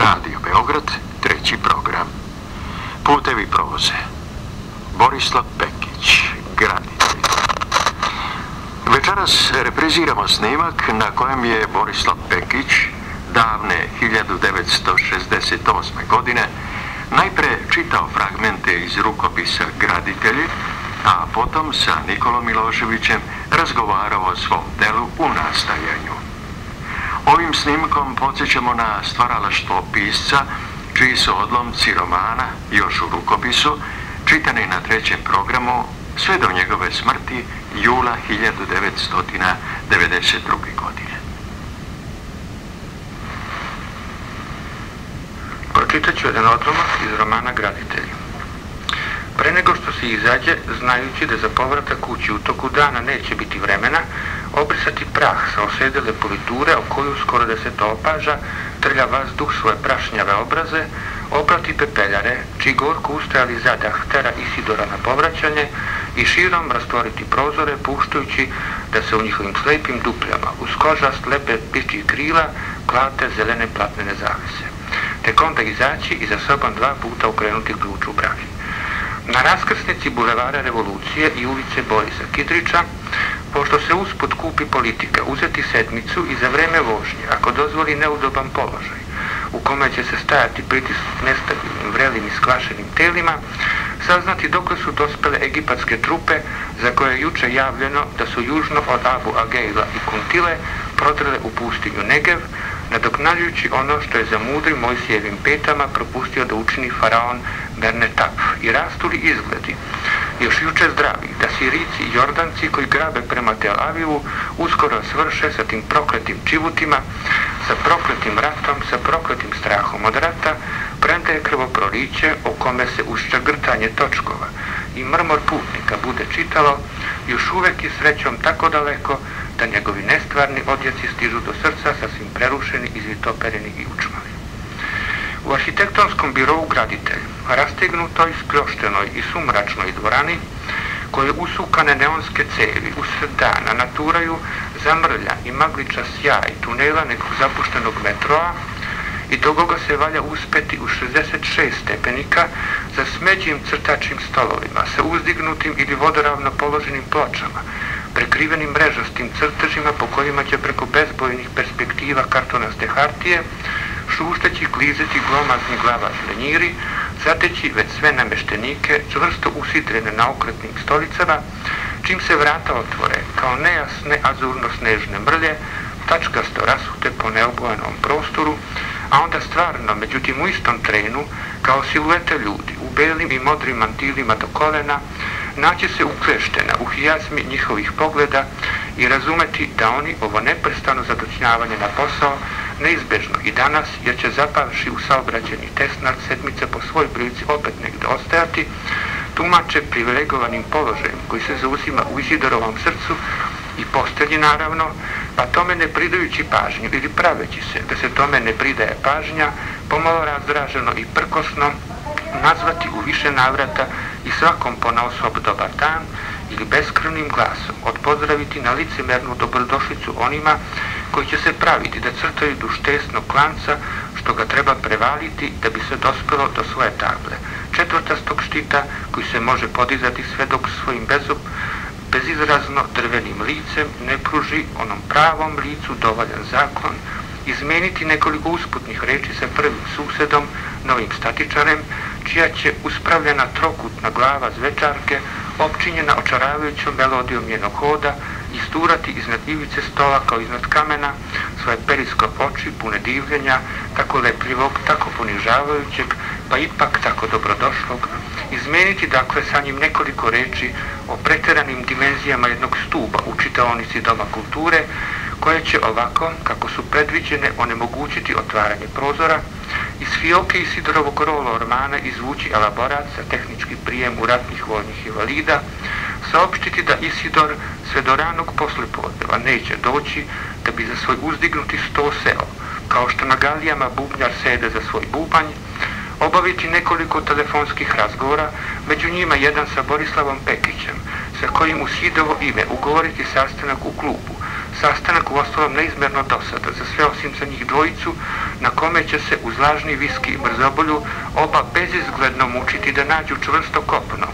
Radio Beograd, treći program. Putevi proze. Borislav Pekić, graditelj. Večeras repriziramo snimak na kojem je Borislav Pekić davne 1968. godine najpre čitao fragmente iz rukopisa Graditelji, a potom sa Nikolom Miloševićem razgovarao o svom delu u nastajanju. Ovim snimkom podsjećamo na stvaralaštvo pisca, čiji su odlomci romana, još u rukopisu, čitani na trećem programu sve do njegove smrti jula 1992. godine. Pročitat ću jedan odlomak iz romana Graditelji. Pre nego što se izađe, znajući da za povratak kući u toku dana neće biti vremena, obrisati prah sa osedele politure o koju skoro 10 opaža, trlja vazduh svoje prašnjave obraze, oprati pepeljare, čiji gorko ustajali zadah tera Isidora na povraćanje i širom rastvoriti prozore, puštajući da se u njihovim slepim dupljama uz kožast lepe ptičjih krila klate zelene platnene zavese. Tek onda izaći i za sobom 2 puta okrenuti ključ u bravi. Na raskrsnici bulevara Revolucije i ulice Borisa Kidrića, pošto se usput kupi politika, uzeti sedmicu i za vreme vožnje, ako dozvoli neudoban položaj, u kome će se stajati pritisnut nestabilnim, vrelim i skvašenim telima, saznati dokle su dospele egipatske trupe za koje je juče javljeno da su južno od Abu Agejla i Kuntile prodrle u pustinju Negev, nadoknađujući ono što je za mudrim Mojsijevim petama propustio da učini faraon Bernetap, i rastuli izgledi, još juče zdravi, da Sirijci i Jordanci koji grabe prema Tel Avivu uskoro svrše sa tim prokletim čivutima, sa prokletim ratom, sa prokletim strahom od rata, premda je krvoproliće o kome se uz čagrtanje točkova i mrmor putnika bude čitalo, još uvek je srećom tako daleko da njegovi nestvarni odjeci stižu do srca sasvim prerušeni, izvitopereni i učmali. U arhitektonskom birovu Graditelj, rastegnutoj, spljoštenoj i sumračnoj dvorani, koje usukane neonske cevi usred dana naturaju zamrljan i magliča sjaj tunela nekog zapuštenog metroa, i toga se valja uspeti u 66 stepenika za smeđim crtačim stolovima sa uzdignutim ili vodoravno položenim pločama, prekrivenim mrežastim crtežima po kojima će preko bezbojnih perspektiva kartonaste hartije šušteći klizeti glomazni glava žlenjiri, zateći već sve nameštenike čvrsto usidrene na okretnim stolicama, čim se vrata otvore kao nejasne azurno-snežne mrlje, tačkasto rasute po neobojanom prostoru, a onda stvarno, međutim u istom trenu, kao siluete ljudi u belim i modrim mantilima do kolena, naći se ukleštena u hijazmi njihovih pogleda i razumeti da oni ovo neprestano zadoćnjavanje na posao neizbežno i danas, jer će zapavši u saobraćeni tesnac sedmice po svoj prilici opet negde ostajati, tumače privilegovanim položajem koji se zauzima u Izidorovom srcu i postelji naravno, pa tome ne pridajući pažnju ili praveći se da se tome ne pridaje pažnja, pomalo razdraženo i prkosno nazvati u više navrata i svakom ponaosob dobar dan ili beskrvnim glasom odpozdraviti na licemernu dobrodošlicu onima koji će se praviti da crtaju duž tesnog klanca što ga treba prevaliti da bi se dospelo do svoje table, četvrtastog štita koji se može podizati sve dok svojim bezizrazno drvenim licem ne pruži onom pravom licu dovoljan zaklon, izmeniti nekoliko usputnih reči sa prvim susedom, novim statičarem, čija će uspravljena trokutna glava zvečarke, opčinjena očaravajućom melodijom njenog hoda, isturati iznad ivice stola kao iznad kamena svoje periskop oči pune divljenja, tako lepljivog, tako ponižavajućeg, pa ipak tako dobrodošlog, izmeniti dakle sa njim nekoliko reči o preteranim dimenzijama jednog stuba u čitaonici Doma kulture, koje će ovako, kako su predviđene, onemogućiti otvaranje prozora, iz fioke Isidorovog rola ormana izvući elaborat za tehnički prijem u ratnih vojnih invalida, saopštiti da Isidor sve do ranog poslepodneva neće doći da bi za svoj uzdignuti sto seo, kao što na galijama bubnjar sede za svoj bubanj, obaviti nekoliko telefonskih razgovora, među njima jedan sa Borislavom Pekićem, sa kojim u Sidovo ime ugovoriti sastanak u klubu, Sastanak uostalom neizmjerno dosada za sve osim za njih dvojicu, na kome će se uz lažni viski i mrzobolju oba bezizgledno mučiti da nađu čvrsto kopno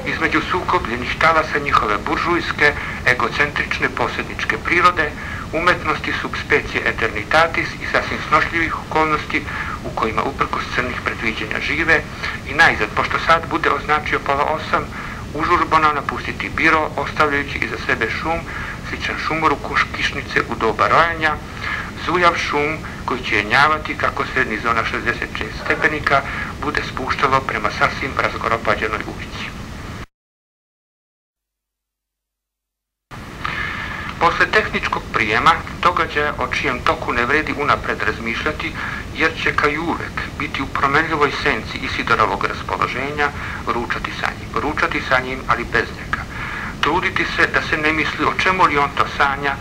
između sukobljenih talasa njihove buržujske, egocentrične posjedničke prirode, umetnosti subspecie eternitatis i sasvim snošljivih okolnosti u kojima uprkos crnih predviđenja žive i najzad, pošto sad bude označio 7:30, užurbano napustiti biro, ostavljajući iza sebe šum, sličan šumoru kišnice u doba rojanja, zujav šum koji će jenjavati kako se niz ona 66 stepenika bude spuštalo prema sasvim razgoropađenoj ulici. Posle tehničkog prijema, događaja o čijem toku ne vredi unapred razmišljati, jer će kao i uvek biti u promenljivoj senci Isidorovog raspoloženja ručati sa njim, ali bez njega. Truditi se da se ne misli o čemu li on to sanja,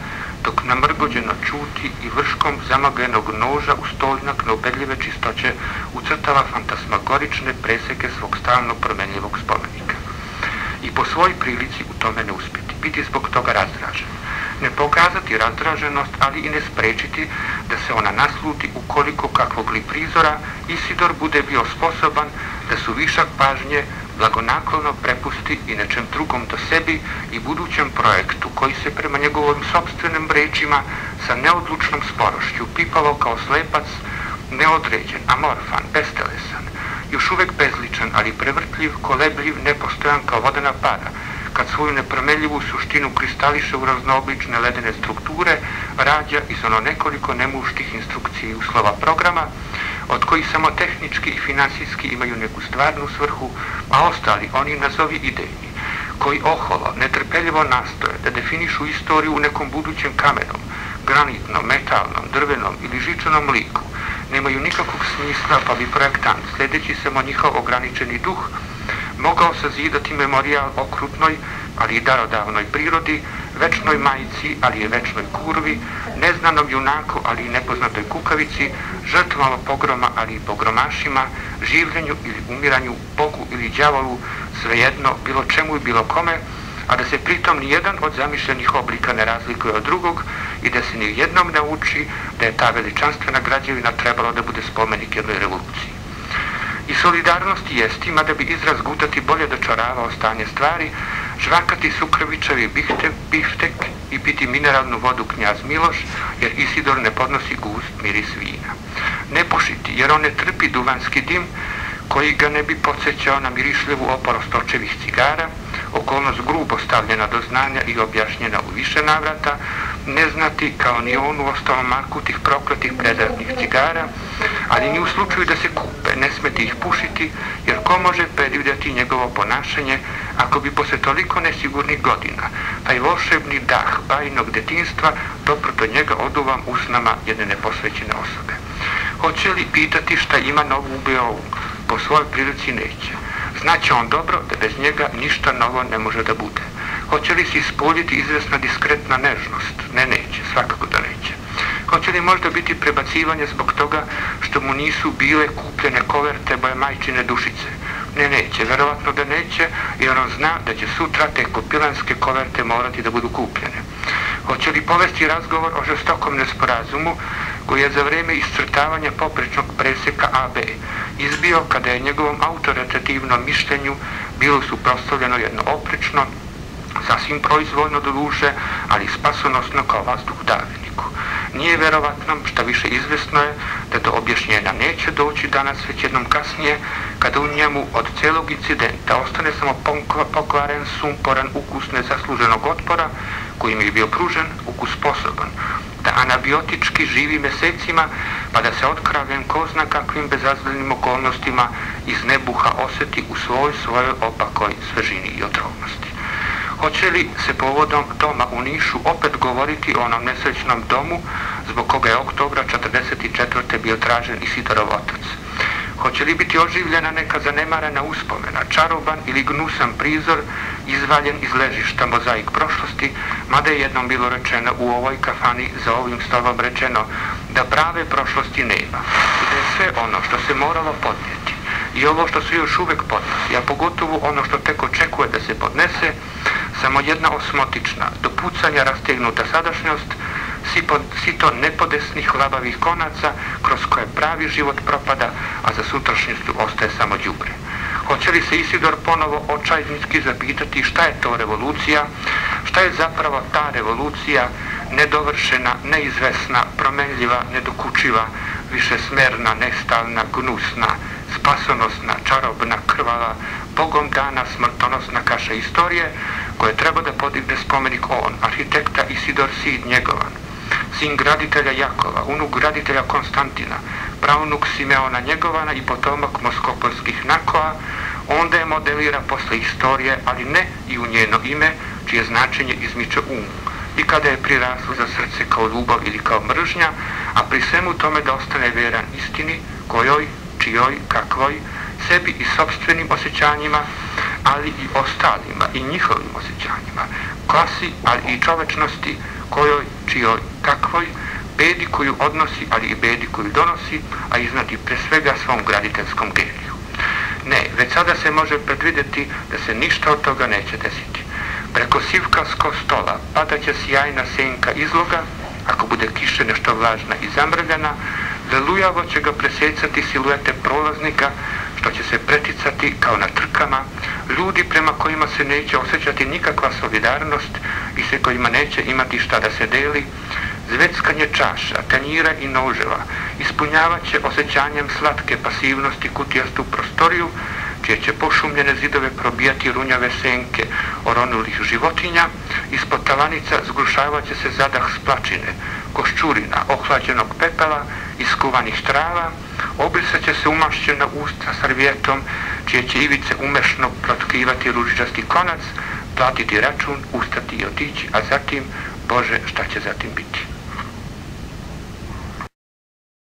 dok namrgođeno čuti i vrškom zamagenog noža u stoljnak neubedljive čistoće ucrtava fantasmagorične preseke svog stalno promenljivog spomenika. I po svoj prilici u tome ne uspjeti, biti zbog toga razdražen. Ne pokazati razdraženost, ali i ne sprečiti da se ona nasluti ukoliko kakvog li prizora Isidor bude bio sposoban da su višak pažnje blagonaklono prepusti i nečem drugom do sebi i budućem projektu koji se prema njegovim sopstvenim rečima sa neodlučnom sporošću pipalo kao slepac, neodređen, amorfan, bestelesan, još uvek bezličan, ali prevrtljiv, kolebljiv, nepostojan kao vodena para, kad svoju nepromenljivu suštinu kristališe u raznooblične ledene strukture, rađa iz ono nekoliko nemuštih instrukcija i uslova programa, od kojih samo tehnički i finansijski imaju neku stvarnu svrhu, a ostali, oni nazovi idejni, koji oholo, netrpeljivo nastoje da definišu istoriju u nekom budućem kamenom, granitnom, metalnom, drvenom ili žičanom liku, nemaju nikakvog smisla, pa bi projektant, sljedeći samo njihov ograničeni duh, mogao sazidati memorijal okrutnoj, ali i darodavnoj prirodi, večnoj majici, ali i večnoj kurvi, neznanom junaku, ali i nepoznatoj kukavici, žrtvama pogroma, ali i pogromašima, življenju ili umiranju, Bogu ili đavolu, svejedno, bilo čemu i bilo kome, a da se pritom nijedan od zamišljenih oblika ne razlikuje od drugog i da se ni jednom ne uči da je ta veličanstvena građevina trebalo da bude spomenik jednoj revoluciji. I solidarnost jest, ima da bi izraz gutati bolje dočaravao stanje stvari, žvakati sukrvičavi biftek i piti mineralnu vodu knjaz Miloš, jer Isidor ne podnosi gust miris vina. Ne pušiti, jer on ne trpi duvanski dim, koji ga ne bi podsjećao na mirišljivu oporost očevih cigara, okolnost grubo stavljena do znanja i objašnjena u više navrata, ne znati kao ni on u ostalom marku tih prokletih predratnih cigara, ali ni u slučaju da se kupe, ne smeti ih pušiti, jer ko može predvidjeti njegovo ponašanje ako bi posle toliko nesigurnih godina taj volšebni dah bajnog detinjstva dopro do njega oduvam usnama jedne neposvećene osobe. Hoće li pitati šta ima novo u Beovu? Po svojoj prilici neće. Znaće on dobro da bez njega ništa novo ne može da bude. Hoće li se ispoljiti izvesna diskretna nežnost? Ne, neće, svakako da neće. Hoće li možda biti prebacivanje zbog toga što mu nisu bile kupljene koverte boje majčine dušice? Ne, neće, verovatno da neće, jer on zna da će sutra te kopilanske koverte morati da budu kupljene. Hoće li povesti razgovor o žestokom nesporazumu koji je za vreme iscrtavanja poprečnog preseka AB izbio kada je njegovom autoritativnom mišljenju bilo suprotstavljeno jedno oprečno, sasvim proizvoljno do duše, ali spasonosno kao vazduh u davljeniku. Nije verovatno, šta više izvesno je, da do objašnjenja neće doći danas već jednom kasnije, kada u njemu od celog incidenta ostane samo pokvaren, sumporan ukus nezasluženog otpora, kojim je bio pružen, ukus sposoban, da anabiotički živi mesecima, pa da se otkravljen ko zna kakvim bezazlenim okolnostima iz nebuha osjeti u svojoj opakoj svežini i otrovnosti. Hoće li se povodom doma u Nišu opet govoriti o onom nesrećnom domu zbog koga je oktobra 1944. bio tražen Isidorov otac? Hoće li biti oživljena neka zanemarena uspomena, čaroban ili gnusan prizor, izvaljen iz ležišta mozaik prošlosti, mada je jednom bilo rečeno u ovoj kafani za ovim stolom rečeno da prave prošlosti nema i da je sve ono što se moralo podnijeti i ovo što se još uvek podnosi, a pogotovo ono što tek očekuje da se podnese, samo jedna osmotična, do pucanja rastegnuta sadašnjost, sito nepodesnih labavih konaca kroz koje pravi život propada, a za sutrašnjostu ostaje samo đubre. Hoće li se Isidor ponovo očajnički zapitati šta je to revolucija, šta je zapravo ta revolucija, nedovršena, neizvesna, promenljiva, nedokučiva, višesmerna, nestalna, gnusna, spasonosna, čarobna, krvava, Bogom dana smrtonosna kaša istorije, koje treba da podigne spomenik on, arhitekta Isidor Sid Njegovan, sin graditelja Jakova, unuk graditelja Konstantina, praunuk Simeona Njegovana i potomak moskopolskih Nakoa, onda je modelira posle istorije, ali ne i u njeno ime, čije značenje izmiče umu. I kada je priraslo za srce kao ljubav ili kao mržnja, a pri svemu tome da ostane veran istini, kojoj, čijoj, kakvoj, sebi i sopstvenim osjećanjima, ali i ostalima i njihovim osjećanjima, klasi, ali i čovečnosti, kojoj, čijoj, kakvoj, bedi koju odnosi, ali i bedi koju donosi, a iznad i pre svega svom graditeljskom geniju. Ne, već sada se može predvidjeti da se ništa od toga neće desiti. Preko sivkarskog stola padaće sjajna senka izloga, ako bude kiša nešto vlažna i zamrljana, lelujavo će ga presecati siluete prolaznika, što će se preticati kao na trkama, ljudi prema kojima se neće osjećati nikakva solidarnost i se kojima neće imati šta da se deli, zveckanje čaša, tanjira i noževa ispunjavat će osjećanjem slatke pasivnosti kutijastu prostoriju, čije će pošumljene zidove probijati runjave senke oronulih životinja, ispod tavanica zgrušavat će se zadah splačine, koščurina, ohlađenog pepela, iskuvanih trava, obrisat će se umašćena usta servijetom, čije će ivice umešno protkivati ružičasti konac, platiti račun, ustati i otići, a zatim, Bože, šta će zatim biti?